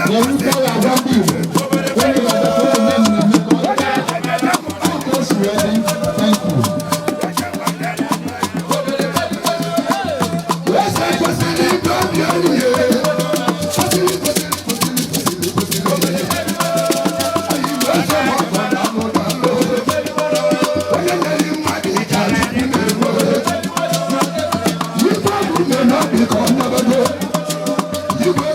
Ga-erute ya agwa ndị Igbo onye ga-abịa ka unu mee mmemme ka ọ dị ka o si wee dị. Thank you. Eze kwesịrị ịbụ obi enyi ya. Kwesịrị, kwesịrị, kwesịrị, kwesịrị, kwesịrị. Anyị bụ eze ma ọ bụ daalụ, daalụ. Onye nyere mmadụ ike Chukwu na-enwe. Ife bụ ume n'obi ka ọ nabago. Igwe.